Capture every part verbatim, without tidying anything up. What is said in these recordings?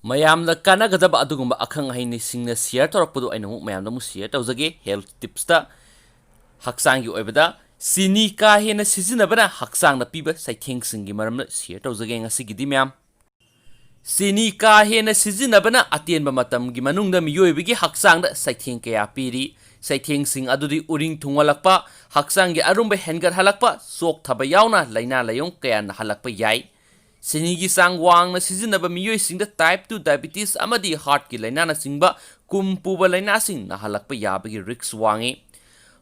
ꯃꯌꯥꯝꯅ ꯀꯥꯟꯅꯒꯗꯕ ꯑꯗꯨꯒꯨꯝꯕ ꯑꯈꯪ ꯑꯍꯩꯁꯤꯡꯅ ꯁꯤꯌꯔ ꯇꯧꯔꯛꯄꯗꯨ ꯑꯩꯅ ꯑꯃꯨꯛ ꯃꯌꯥꯝꯗ ꯑꯃꯨꯛ ꯁꯤꯌꯔ ꯇꯧꯖꯒꯦ꯫ ꯍꯦꯜꯊ ꯇꯤꯞꯁꯇ ꯍꯛꯆꯥꯡꯒꯤ ꯑꯣꯏꯕꯗ ꯆꯤꯅꯤ ꯀꯥ ꯍꯦꯟꯅ ꯁꯤꯖꯤꯟꯅꯕꯅ ꯍꯛꯆꯥꯡꯗ ꯄꯤꯕ ꯆꯩꯊꯦꯡꯁꯤꯡꯒꯤ ꯃꯔꯝꯗ ꯁꯤꯌꯔ ꯇꯧꯖꯒꯦ ꯉꯁꯤꯒꯤꯗꯤ ꯃꯌꯥꯝ꯫ ꯆꯤꯅꯤ ꯀꯥ ꯍꯦꯟꯅ ꯁꯤꯖꯤꯟꯅꯕꯅ ꯑꯇꯦꯟꯕ ꯃꯇꯝꯒꯤ ꯃꯅꯨꯡꯗ ꯃꯤꯑꯣꯏꯕꯒꯤ ꯍꯛꯆꯥꯡꯗ ꯆꯩꯊꯦꯡ ꯀꯌꯥ ꯄꯤꯔꯤ꯫ ꯆꯩꯊꯦꯡꯁꯤꯡ ꯑꯗꯨꯗꯤ ꯎꯔꯤꯡ ꯊꯨꯡꯍꯜꯂꯛꯄ, ꯍꯛꯆꯥꯡꯒꯤ ꯑꯔꯨꯝꯕ ꯍꯦꯟꯒꯠꯍꯜꯂꯛꯄ, ꯆꯣꯛꯊꯕ ꯌꯥꯎꯅ ꯂꯥꯏꯅꯥ ꯂꯥꯏꯌꯣꯡ ꯀꯌꯥ ꯅꯥꯍꯜꯂꯛꯄ ꯌꯥꯏ꯫ ꯆꯤꯅꯤꯒꯤ ꯆꯥꯡ ꯋꯥꯡꯅ ꯁꯤꯖꯤꯟꯅꯕ ꯃꯤꯑꯣꯏꯁꯤꯡꯗ ꯇꯥꯏꯞ ꯇꯨ ꯗꯥꯏꯕꯤꯇꯤꯁ ꯑꯃꯗꯤ ꯍꯥꯔꯠꯀꯤ ꯂꯥꯏꯅꯥꯅꯆꯤꯡꯕ ꯀꯨꯝ ꯄꯨꯕ ꯂꯥꯏꯅꯥꯁꯤꯡ ꯅꯥꯍꯜꯂꯛꯄ ꯌꯥꯕꯒꯤ ꯔꯤꯁ꯭ꯛ ꯋꯥꯡꯏ꯫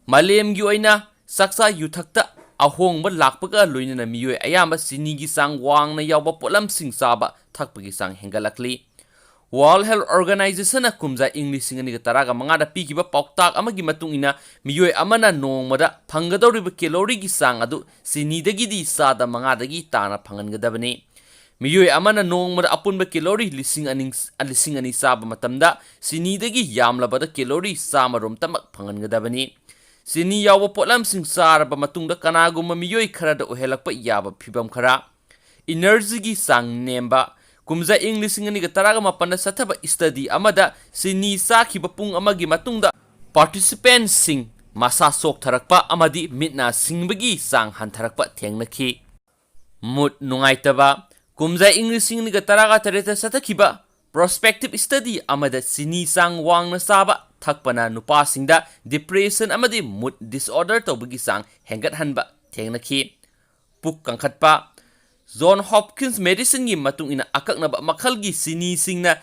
ꯃꯥꯂꯦꯝꯒꯤ ꯑꯣꯏꯅ ꯆꯥꯛꯆꯥ ꯌꯨꯊꯛꯇ ꯑꯍꯣꯡꯕ ꯂꯥꯛꯄꯒ ꯂꯣꯏꯅꯅ ꯃꯤꯑꯣꯏ ꯑꯌꯥꯝꯕ ꯆꯤꯅꯤꯒꯤ ꯆꯥꯡ ꯋꯥꯡꯅ ꯌꯥꯎꯕ ꯄꯣꯠꯂꯝꯁꯤꯡ ꯆꯥꯕ ꯊꯛꯄꯒꯤ ꯆꯥꯡ ꯍꯦꯟꯒꯠꯂꯛꯂꯤ꯫ ꯋꯥꯔꯜꯗ ꯍꯦꯜꯊ ꯑꯣꯔꯒꯅꯥꯏꯖꯦꯁꯟꯅ ꯀꯨꯝꯖꯥ ꯏꯪ ꯂꯤꯁꯤꯡ ꯑꯅꯤꯒ ꯇꯔꯥꯒ ꯃꯉꯥꯗ ꯄꯤꯈꯤꯕ ꯄꯥꯎꯇꯥꯛ ꯑꯃꯒꯤ ꯃꯇꯨꯡ ꯏꯟꯅ, ꯃꯤꯑꯣꯏ ꯑꯃꯅ ꯅꯣꯡꯃꯗ ꯐꯪꯒꯗꯧꯔꯤꯕ ꯀꯦꯂꯣꯔꯤꯒꯤ ꯆꯥꯡ ꯑꯗꯨ ꯆꯤꯅꯤꯗꯒꯤꯗꯤ ꯆꯥꯗ ꯃꯉꯥꯗꯒꯤ ꯇꯥꯅ ꯐꯪꯍꯟꯒꯗꯕꯅꯤ꯫ ꯃꯤꯑꯣꯏ ꯑꯃꯅ ꯅꯣꯡꯃꯗ ꯑꯄꯨꯟꯕ ꯀꯦꯂꯣꯔꯤ ꯂꯤꯁꯤꯡ ꯑꯅꯤ, ꯂꯤꯁꯤꯡ ꯑꯅꯤ ꯆꯥꯕ ꯃꯇꯝꯗ, ꯆꯤꯅꯤꯗꯒꯤ ꯌꯥꯝꯂꯕꯗ ꯀꯦꯂꯣꯔꯤ ꯆꯥꯝꯃꯔꯣꯝꯇꯃꯛ ꯐꯪꯍꯟꯒꯗꯕꯅꯤ꯫ ꯆꯤꯅꯤ ꯌꯥꯎꯕ ꯄꯣꯠꯂꯝꯁꯤꯡ ꯆꯥꯔꯕ ꯃꯇꯨꯡꯗ ꯀꯅꯥꯒꯨꯝꯕ ꯃꯤꯑꯣꯏ ꯈꯔꯗ ꯑꯣꯏꯍꯜꯂꯛꯄ ꯌꯥꯕ ꯐꯤꯚꯝ ꯈꯔ: ꯏꯅꯔꯖꯤꯒꯤ ꯆꯥꯡ ꯅꯦꯝꯕ꯫ ꯀꯨꯝꯖꯥ ꯏꯪ ꯂꯤꯁꯤꯡ ꯑꯅꯤꯒ ꯇꯔꯥꯒ ꯃꯥꯄꯟꯗ ꯆꯠꯊꯕ ꯁ꯭ꯇꯗꯤ ꯑꯃꯗ ꯆꯤꯅꯤ ꯆꯥꯈꯤꯕ ꯄꯨꯡ ꯑꯃꯒꯤ ꯃꯇꯨꯡꯗ ꯄꯥꯔꯇꯤꯁꯤꯄꯦꯟꯠꯁꯤꯡ ꯃꯁꯥ ꯆꯣꯛꯊꯔꯛꯄ ꯑꯃꯗꯤ ꯃꯤꯠ ꯅꯥ ꯁꯤꯡꯕꯒꯤ ꯆꯥꯡ ꯍꯟꯊꯔꯛꯄ ꯊꯦꯡꯅꯈꯤ꯫ ꯃꯨꯗ ꯅꯨꯡꯉꯥꯏꯇꯕ꯫ ꯀꯨꯝꯖꯥ ꯏꯪ ꯂꯤꯁꯤꯡ ꯑꯅꯤꯒ ꯇꯔꯥꯒ ꯇꯔꯦꯠꯇ ꯆꯠꯊꯈꯤꯕ ꯄ꯭ꯔꯣꯁꯄꯦꯛꯇꯤꯚ ꯁ꯭ꯇꯗꯤ ꯑꯃꯗ ꯆꯤꯅꯤ ꯆꯥꯡ ꯋꯥꯡꯅ ꯆꯥꯕ ꯊꯛꯄꯅ ꯅꯨꯄꯥꯁꯤꯡꯗ ꯗꯤꯄ꯭ꯔꯦꯁꯟ ꯑꯃꯗꯤ ꯃꯨꯗ ꯗꯤꯁꯑꯣꯔꯗꯔ ꯇꯧꯕꯒꯤ ꯆꯥꯡ ꯍꯦꯟꯒꯠꯍꯟꯕ ꯊꯦꯡꯅꯈꯤ꯫ ꯄꯨꯛ ꯀꯟꯈꯠꯄ꯫ ꯖꯣꯟ ꯍꯣꯞꯀꯤꯟꯁ ꯃꯦꯗꯤꯁꯟꯒꯤ ꯃꯇꯨꯡ ꯏꯟꯅ, ꯑꯀꯛꯅꯕ ꯃꯈꯜꯒꯤ ꯆꯤꯅꯤꯁꯤꯡꯅ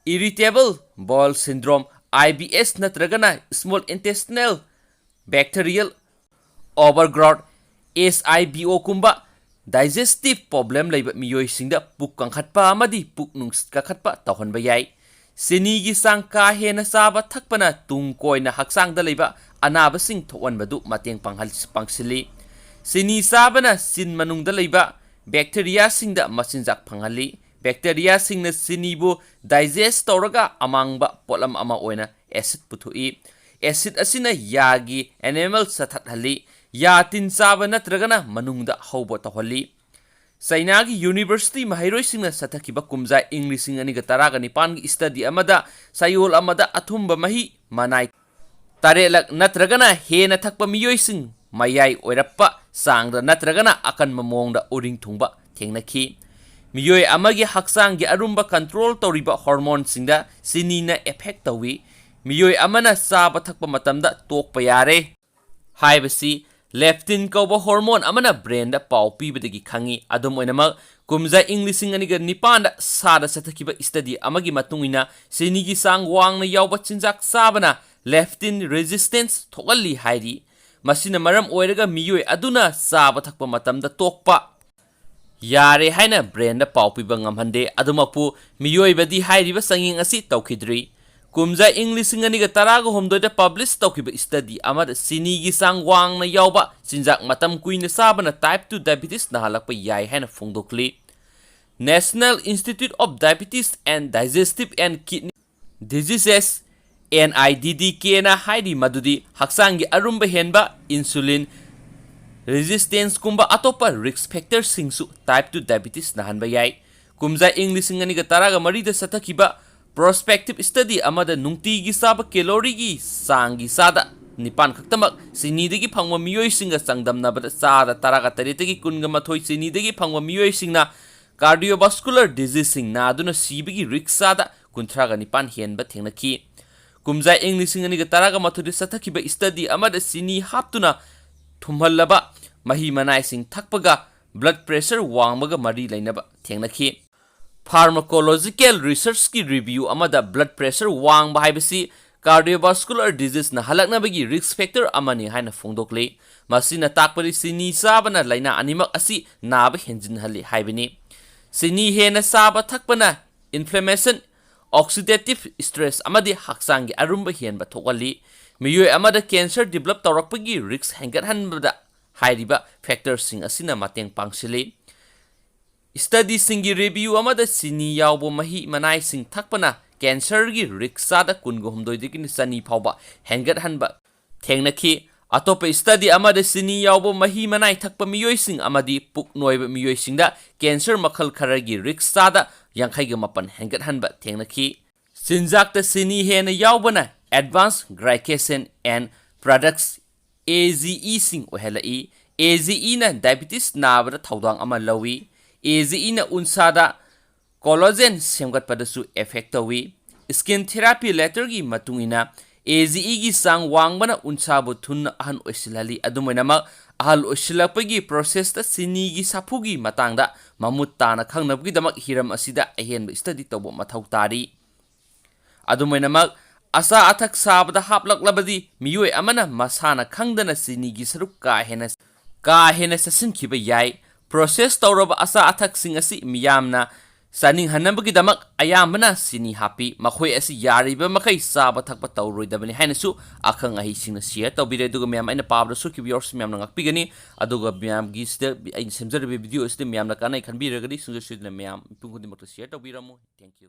ꯏꯔꯤꯇꯦꯕꯜ ꯕꯣꯋꯦꯜ ꯁꯤꯟꯗ꯭ꯔꯣꯝ, ꯑꯥꯏ ꯕꯤ ꯑꯦꯁ ꯅꯠꯇ꯭ꯔꯒꯅ ꯁ꯭ꯃꯣꯜ ꯏꯟꯇꯦꯁꯇꯤꯅꯦꯜ ꯕꯦꯛꯇꯤꯔꯤꯌꯦꯜ ꯑꯣꯚꯔꯒ꯭ꯔꯣꯊ, ꯑꯦꯁ ꯑꯥꯏ ꯕꯤ ꯑꯣ ꯀꯨꯝꯕ ꯗꯥꯏꯖꯦꯁꯇꯤꯚ ꯄ꯭ꯔꯣꯕ꯭ꯂꯦꯝ ꯂꯩꯕ ꯃꯤꯑꯣꯏꯁꯤꯡꯗ ꯄꯨꯛ ꯀꯟꯈꯠꯄ ꯑꯃꯗꯤ ꯄꯨꯛ ꯅꯨꯡꯁꯤꯠ ꯀꯥꯈꯠꯄ ꯇꯧꯍꯟꯕ ꯌꯥꯏ꯫ ꯆꯤꯅꯤꯒꯤ ꯆꯥꯡ ꯀꯥ ꯍꯦꯟꯅ ꯆꯥꯕ ꯊꯛꯄꯅ ꯇꯨꯡ ꯀꯣꯏꯅ ꯍꯛꯆꯥꯡꯗ ꯂꯩꯕ ꯑꯅꯥꯕꯁꯤꯡ ꯊꯣꯛꯍꯟꯕꯗꯨ ꯃꯇꯦꯡ ꯄꯥꯡꯍꯜ-, ꯄꯥꯡꯁꯤꯜꯂꯤ꯫ ꯆꯤꯅꯤ ꯆꯥꯕꯅ ꯆꯤꯟ ꯃꯅꯨꯡꯗ ꯂꯩꯕ ꯕꯦꯛꯇꯤꯔꯤꯌꯥꯁꯤꯡꯗ ꯃꯆꯤꯟꯖꯥꯛ ꯐꯪꯍꯜꯂꯤ꯫ ꯕꯦꯛꯇꯤꯔꯤꯌꯥꯁꯤꯡꯅ ꯆꯤꯅꯤꯕꯨ ꯗꯥꯏꯖꯦꯁ ꯇꯧꯔꯒ ꯑꯃꯥꯡꯕ ꯄꯣꯠꯂꯝ ꯑꯃ ꯑꯣꯏꯅ ꯑꯦꯁꯤꯗ ꯄꯨꯊꯣꯛꯏ꯫ ꯑꯦꯁꯤꯗ ꯑꯁꯤꯅ ꯌꯥꯒꯤ ꯑꯦꯅꯦꯃꯦꯜ ꯆꯥꯊꯠꯍꯜꯂꯤ꯫ ꯌꯥ ꯇꯤꯟ ꯆꯥꯕ ꯅꯠꯇ꯭ꯔꯒꯅ ꯃꯅꯨꯡꯗ ꯍꯧꯕ ꯇꯧꯍꯜꯂꯤ꯫ ꯆꯩꯅꯥꯒꯤ ꯌꯨꯅꯤꯚꯔꯁꯤꯇꯤ ꯃꯍꯩꯔꯣꯏꯁꯤꯡꯅ ꯆꯠꯊꯈꯤꯕ ꯀꯨꯝꯖꯥ ꯏꯪ ꯂꯤꯁꯤꯡ ꯑꯅꯤꯒ ꯇꯔꯥꯒ ꯅꯤꯄꯥꯟꯒꯤ ꯁ꯭ꯇꯗꯤ ꯑꯃꯗ ꯆꯌꯣꯜ ꯑꯃꯗ ꯑꯊꯨꯝꯕ ꯃꯍꯤ ꯃꯅꯥꯏ ꯇꯔꯦꯠꯂꯛ ꯅꯠꯇ꯭ꯔꯒꯅ ꯍꯦꯟꯅ ꯊꯛꯄ ꯃꯤꯑꯣꯏꯁꯤꯡ ꯃꯌꯥꯏ ꯑꯣꯏꯔꯞꯄ ꯆꯥꯡꯗ ꯅꯠꯇ꯭ꯔꯒꯅ ꯑꯀꯟꯕ ꯃꯑꯣꯡꯗ ꯎꯔꯤꯡ ꯊꯨꯡꯕ ꯊꯦꯡꯅꯈꯤ꯫ ꯃꯤꯑꯣꯏ ꯑꯃꯒꯤ ꯍꯛꯆꯥꯡꯒꯤ ꯑꯔꯨꯝꯕ ꯀꯟꯇ꯭ꯔꯣꯜ ꯇꯧꯔꯤꯕ ꯍꯣꯔꯃꯣꯟꯁꯤꯡꯗ ꯆꯤꯅꯤꯅ ꯑꯦꯐꯦꯛ ꯇꯧꯏ꯫ ꯃꯤꯑꯣꯏ ꯑꯃꯅ ꯆꯥꯕ ꯊꯛꯄ ꯃꯇꯝꯗ ꯇꯣꯛꯄ ꯌꯥꯔꯦ ꯍꯥꯏꯕꯁꯤ ꯂꯦꯞꯇꯤꯟ ꯀꯧꯕ ꯍꯣꯔꯃꯣꯟ ꯑꯃꯅ ꯕ꯭ꯔꯦꯟꯗ ꯄꯥꯎ ꯄꯤꯕꯗꯒꯤ ꯈꯪꯏ꯫ ꯑꯗꯨꯝ ꯑꯣꯏꯅꯃꯛ, ꯀꯨꯝꯖꯥ ꯏꯪ ꯂꯤꯁꯤꯡ ꯑꯅꯤꯒ ꯅꯤꯄꯥꯟꯗ ꯁꯥꯗ ꯆꯠꯊꯈꯤꯕ ꯁ꯭ꯇꯗꯤ ꯑꯃꯒꯤ ꯃꯇꯨꯡ ꯏꯟꯅ, ꯆꯤꯅꯤꯒꯤ ꯆꯥꯡ ꯋꯥꯡꯅ ꯌꯥꯎꯕ ꯆꯤꯟꯖꯥꯛ ꯆꯥꯕꯅ ꯂꯦꯞꯇꯤꯟ ꯔꯦꯖꯤꯁꯇꯦꯟꯁ ꯊꯣꯛꯍꯜꯂꯤ ꯍꯥꯏꯔꯤ꯫ ꯃꯁꯤꯅ ꯃꯔꯝ ꯑꯣꯏꯔꯒ ꯃꯤꯑꯣꯏ ꯑꯗꯨꯅ ꯆꯥꯕ ꯊꯛꯄ ꯃꯇꯝꯗ ꯇꯣꯛꯄ ꯌꯥꯔꯦ ꯍꯥꯏꯅ ꯕ꯭ꯔꯦꯟꯗ ꯄꯥꯎ ꯄꯤꯕ ꯉꯝꯍꯟꯗꯦ꯫ ꯑꯗꯨꯃꯛꯄꯨ, ꯃꯤꯑꯣꯏꯕꯗꯤ ꯍꯥꯏꯔꯤꯕ ꯆꯥꯡꯌꯦꯡ ꯑꯁꯤ ꯇꯧꯈꯤꯗ꯭ꯔꯤ꯫ ꯀꯨꯝꯖꯥ ꯏꯪ ꯂꯤꯁꯤꯡ ꯑꯅꯤꯒ ꯇꯔꯥꯒ ꯍꯨꯝꯗꯣꯏꯗ ꯄꯕ꯭ꯂꯤꯁ ꯇꯧꯈꯤꯕ ꯁ꯭ꯇꯗꯤ ꯑꯃꯗ ꯆꯤꯅꯤꯒꯤ ꯆꯥꯡ ꯋꯥꯡꯅ ꯌꯥꯎꯕ ꯆꯤꯟꯖꯥꯛ ꯃꯇꯝ ꯀꯨꯏꯅ ꯆꯥꯕꯅ ꯇꯥꯏꯞ ꯇꯨ ꯗꯥꯏꯕꯤꯇꯤꯁ ꯅꯥꯍꯜꯂꯛꯄ ꯌꯥꯏ ꯍꯥꯏꯅ ꯐꯣꯡꯗꯣꯛꯂꯤ꯫ National Institute of Diabetes and Digestive and Kidney Diseases, NIDDKꯅ ꯍꯥꯏꯔꯤ ꯃꯗꯨꯗꯤ ꯍꯛꯆꯥꯡꯒꯤ ꯑꯔꯨꯝꯕ ꯍꯦꯟꯕ, ꯏꯟꯁꯨꯂꯤꯟ ꯔꯦꯖꯤꯁꯇꯦꯟꯁꯀꯨꯝꯕ ꯑꯇꯣꯞꯄ ꯔꯤꯁꯛ ꯐꯦꯛꯇꯔꯁꯤꯡꯁꯨ ꯇꯥꯏꯞ ꯇꯨ ꯗꯥꯏꯕꯤꯇꯤꯁ ꯅꯥꯍꯟꯕ ꯌꯥꯏ꯫ ꯀꯨꯝꯖꯥ ꯏꯪ ꯂꯤꯁꯤꯡ ꯑꯅꯤꯒ ꯇꯔꯥꯒ ꯃꯔꯤꯗ ꯆꯠꯊꯈꯤꯕ ꯄ꯭ꯔꯣꯁꯄꯦꯛꯇꯤꯞ ꯁ꯭ꯇꯗꯤ ꯑꯃꯗ ꯅꯨꯡꯇꯤꯒꯤ ꯆꯥꯕ ꯀꯦꯂꯣꯔꯤꯒꯤ ꯆꯥꯡꯒꯤ ꯆꯥꯗ ꯅꯤꯄꯥꯟ ꯈꯛꯇꯃꯛ ꯆꯤꯅꯤꯗꯒꯤ ꯐꯪꯕ ꯃꯤꯑꯣꯏꯁꯤꯡꯒ ꯆꯥꯡꯗꯝꯅꯕꯗ ꯆꯥꯗ ꯇꯔꯥꯒ ꯇꯔꯦꯠꯇꯒꯤ ꯀꯨꯟꯒ ꯃꯥꯊꯣꯏ ꯆꯤꯅꯤꯗꯒꯤ ꯐꯪꯕ ꯃꯤꯑꯣꯏꯁꯤꯡꯅ ꯀꯥꯔꯗꯤꯑꯣꯚꯥꯁꯀꯨꯂꯔ ꯗꯤꯖꯤꯖꯁꯤꯡ ꯅꯥꯗꯨꯅ ꯁꯤꯕꯒꯤ ꯔꯤꯁꯛ ꯆꯥꯗ ꯀꯨꯟꯊ꯭ꯔꯥꯒ ꯅꯤꯄꯥꯟ ꯍꯦꯟꯕ ꯊꯦꯡꯅꯈꯤ꯫ ꯀꯨꯝꯖꯥ ꯏꯪ ꯂꯤꯁꯤꯡ ꯑꯅꯤꯒ ꯇꯔꯥꯒ ꯃꯥꯊꯣꯏꯗ ꯆꯠꯊꯈꯤꯕ ꯁ꯭ꯇꯗꯤ ꯑꯃꯗ ꯆꯤꯅꯤ ꯍꯥꯞꯇꯨꯅ ꯊꯨꯝꯍꯜꯂꯕ ꯃꯍꯤ ꯃꯅꯥꯏꯁꯤꯡ ꯊꯛꯄꯒ ꯕ꯭ꯂꯗ ꯄ꯭ꯔꯦꯁꯔ ꯋꯥꯡꯕꯒ ꯃꯔꯤ ꯂꯩꯅꯕ ꯊꯦꯡꯅꯈꯤ꯫ ꯐꯥꯔꯃꯥꯀꯣꯂꯣꯖꯤꯀꯦꯜ ꯔꯤꯁꯔꯆꯀꯤ ꯔꯤꯚꯤꯌꯨ ꯑꯃꯗ ꯕ꯭ꯂꯗ ꯄ꯭ꯔꯦꯁꯔ ꯋꯥꯡꯕ ꯍꯥꯏꯕꯁꯤ ꯀꯥꯔꯗꯤꯑꯣꯚꯥꯁꯀꯨꯂꯔ ꯗꯤꯖꯤꯖ ꯅꯥꯍꯜꯂꯛꯅꯕꯒꯤ ꯔꯤꯁꯛ ꯐꯦꯛꯇꯔ ꯑꯃꯅꯤ ꯍꯥꯏꯅ ꯐꯣꯡꯗꯣꯛꯂꯤ꯫ ꯃꯁꯤꯅ ꯇꯥꯛꯄꯗꯤ ꯆꯤꯅꯤ ꯆꯥꯕꯅ ꯂꯥꯏꯅꯥ ꯑꯅꯤꯃꯛ ꯑꯁꯤ ꯅꯥꯕ ꯍꯦꯟꯖꯤꯟꯍꯜꯂꯤ ꯍꯥꯏꯕꯅꯤ꯫ ꯆꯤꯅꯤ ꯍꯦꯟꯅ ꯆꯥꯕ ꯊꯛꯄꯅ ꯏꯟꯐ꯭ꯂꯦꯃꯦꯁꯟ, ꯑꯣꯛꯁꯤꯗꯦꯇꯤꯚ ꯁ꯭ꯇ꯭ꯔꯦꯁ ꯑꯃꯗꯤ ꯍꯛꯆꯥꯡꯒꯤ ꯑꯔꯨꯝꯕ ꯍꯦꯟꯕ ꯊꯣꯛꯍꯜꯂꯤ꯫ ꯃꯤꯑꯣꯏ ꯑꯃꯗ ꯀꯦꯟꯁꯔ ꯗꯤꯕꯦꯂꯞ ꯇꯧꯔꯛꯄꯒꯤ ꯔꯤꯁꯛ ꯍꯦꯟꯒꯠꯍꯟꯕꯗ ꯍꯥꯏꯔꯤꯕ ꯐꯦꯛꯇꯔꯁꯤꯡ ꯑꯁꯤꯅ ꯃꯇꯦꯡ ꯄꯥꯡꯁꯤꯜꯂꯤ꯫ ꯁ꯭ꯇꯗꯤꯁꯤꯡꯒꯤ ꯔꯤꯚꯤꯌꯨ ꯑꯃꯗ ꯆꯤꯅꯤ ꯌꯥꯎꯕ ꯃꯍꯤ ꯃꯅꯥꯏꯁꯤꯡ ꯊꯛꯄꯅ ꯀꯦꯟꯁꯔꯒꯤ ꯔꯤꯁꯛ ꯆꯥꯗ ꯀꯨꯟꯒ ꯍꯨꯝꯗꯣꯏꯗꯒꯤꯅ ꯆꯅꯤ ꯐꯥꯎꯕ ꯍꯦꯟꯒꯠꯍꯟꯕ ꯊꯦꯡꯅꯈꯤ꯫ ꯑꯇꯣꯞꯄ ꯁ꯭ꯇꯗꯤ ꯑꯃꯗ ꯆꯤꯅꯤ ꯌꯥꯎꯕ ꯃꯍꯤ ꯃꯅꯥꯏ ꯊꯛꯄ ꯃꯤꯑꯣꯏꯁꯤꯡ ꯑꯃꯗꯤ ꯄꯨꯛ ꯅꯣꯏꯕ ꯃꯤꯑꯣꯏꯁꯤꯡꯗ ꯀꯦꯟꯁꯔ ꯃꯈꯜ ꯈꯔꯒꯤ ꯔꯤꯁꯛ ꯆꯥꯗ ꯌꯥꯡꯈꯩꯒ ꯃꯥꯄꯟ ꯍꯦꯟꯒꯠꯍꯟꯕ ꯊꯦꯡꯅꯈꯤ꯫ ꯆꯤꯟꯖꯥꯛꯇ ꯆꯤꯅꯤ ꯍꯦꯟꯅ ꯌꯥꯎꯕꯅ Advanced Glycation End Products, AGEꯁꯤꯡ ꯑꯣꯏꯍꯜꯂꯛꯏ꯫ AGEꯅ ꯗꯥꯏꯕꯤꯇꯤꯁ ꯅꯥꯕꯗ ꯊꯧꯗꯥꯡ ꯑꯃ ꯂꯧꯏ꯫ AGEꯅ ꯎꯟꯁꯥꯗ ꯀꯣꯂꯣꯖꯦꯟ ꯁꯦꯝꯒꯠꯄꯗꯁꯨ ꯑꯦꯐꯦꯛ ꯇꯧꯏ꯫ Skin Therapy Letterꯒꯤ ꯃꯇꯨꯡ ꯏꯟꯅ, AGEꯒꯤ ꯆꯥꯡ ꯋꯥꯡꯕꯅ ꯎꯟꯁꯥꯕꯨ ꯊꯨꯅ ꯑꯍꯟ ꯑꯣꯏꯁꯤꯜꯍꯜꯂꯤ꯫ ꯑꯗꯨꯝ ꯑꯣꯏꯅꯃꯛ, ꯑꯍꯜ ꯑꯣꯏꯁꯤꯜꯂꯛꯄꯒꯤ ꯄ꯭ꯔꯣꯁꯦꯁꯇ ꯆꯤꯅꯤꯒꯤ ꯁꯥꯐꯨꯒꯤ ꯃꯇꯥꯡꯗ ꯃꯃꯨꯠ ꯇꯥꯅ ꯈꯪꯅꯕꯒꯤꯗꯃꯛ ꯍꯤꯔꯝ ꯑꯁꯤꯗ ꯑꯍꯦꯟꯕ ꯁ꯭ꯇꯗꯤ ꯇꯧꯕ ꯃꯊꯧ ꯇꯥꯔꯤ꯫ ꯑꯗꯨꯝ ꯑꯣꯏꯅꯃꯛ, ꯑꯆꯥ ꯑꯊꯛ ꯆꯥꯕꯗ ꯍꯥꯞꯂꯛꯂꯕꯗꯤ ꯃꯤꯑꯣꯏ ꯑꯃꯅ ꯃꯁꯥꯅ ꯈꯪꯗꯅ ꯆꯤꯅꯤꯒꯤ ꯁꯔꯨꯛ ꯀꯥ ꯍꯦꯟꯅ, ꯀꯥ ꯍꯦꯟꯅ ꯆꯥꯁꯤꯟꯈꯤꯕ ꯌꯥꯏ꯫ ꯄ꯭ꯔꯣꯁꯦꯁ ꯇꯧꯔꯕ ꯑꯆꯥ ꯑꯊꯛꯁꯤꯡ ꯑꯁꯤ ꯃꯤꯌꯥꯝꯅ ꯆꯥꯅꯤꯡꯍꯟꯅꯕꯒꯤꯗꯃꯛ ꯑꯌꯥꯝꯕꯅ ꯆꯤꯅꯤ ꯍꯥꯞꯄꯤ꯫ ꯃꯈꯣꯏ ꯑꯁꯤ ꯌꯥꯔꯤꯕ ꯃꯈꯩ ꯆꯥꯕ ꯊꯛꯄ ꯇꯧꯔꯣꯏꯗꯕꯅꯤ ꯍꯥꯏꯅꯁꯨ ꯑꯈꯪ ꯑꯍꯩꯁꯤꯡꯅ ꯁꯤꯌꯔ ꯇꯧꯕꯤꯔꯦ꯫ ꯑꯗꯨꯒ ꯃꯌꯥꯝ, ꯑꯩꯅ ꯄꯥꯕꯗ ꯁꯣꯏꯈꯤꯕ ꯌꯥꯎꯔꯁꯨ ꯃꯌꯥꯝꯅ ꯉꯥꯛꯄꯤꯒꯅꯤ꯫ ꯑꯗꯨꯒ ꯃꯌꯥꯝꯒꯤ ꯁꯤꯗ ꯑꯩꯅ ꯁꯦꯝꯖꯔꯤꯕ ꯚꯤꯗꯤꯑꯣ ꯑꯁꯤꯗ ꯃꯌꯥꯝꯅ ꯀꯥꯟꯅꯩ ꯈꯟꯕꯤꯔꯒꯗꯤ ꯁꯨꯡꯁꯣꯏ ꯁꯣꯏꯗꯅ ꯃꯌꯥꯝ ꯃꯤꯄꯨꯝ ꯈꯨꯗꯤꯡꯃꯛꯇ ꯁꯤꯌꯔ ꯇꯧꯕꯤꯔꯝꯃꯨ꯫ Thank you꯫